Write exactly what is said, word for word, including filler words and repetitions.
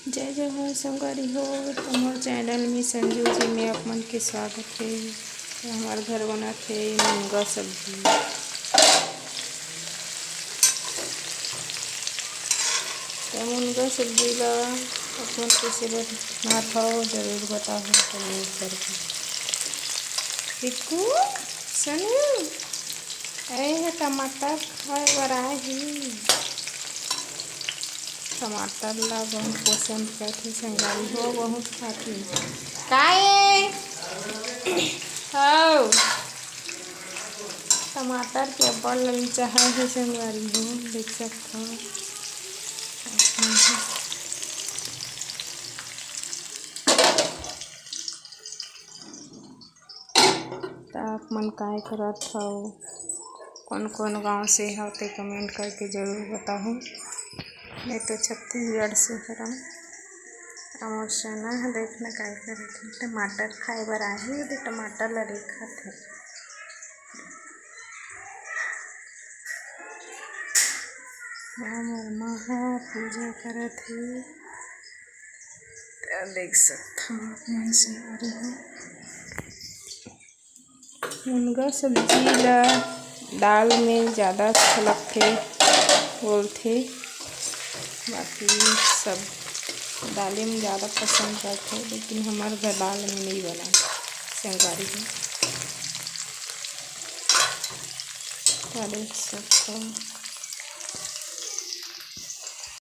जय जोहार संगवारी हो, तो मोर चैनल में संजू जी में आप मन के स्वागत हे। तो हमार घर बनत हे मुनगा सब्जी। तो मुनगा सब्जी ला आप मन कइसे बनात हव, जरूर बताहू comment करके। पिक्कू, सनू, ए हे टमाटर खाए बर आए हे। टमाटर ला बहुत पसंद करथे संगवारी हो, बहुत खाथे। का ए? हव। टमाटर के अब्बड़ ललचा हे संगवारी हो, देख सकथव। त आप मन काय करत हव, कोन कोन गांव से हव, ते comment करके जरूर बताहू। मैं तो छत्तीसगढ़ से हरम। अउ मोर सना ह देखना काय करत हे, टमाटर खाए बर आही, ते टमाटर ला देखत हे। हाँ, मोर माँ ह पूजा करत हे। त देख सकथव आप मन संगवारी हो। मुनगा सब्जी ला दाल में ज़्यादा अच्छा लगथे बोलथे, बाकी सब दाले में ज़्यादा पसंद करथे, लेकिन हमर घर दाल में नहीं बना संगवारी हो। त देख सकथव।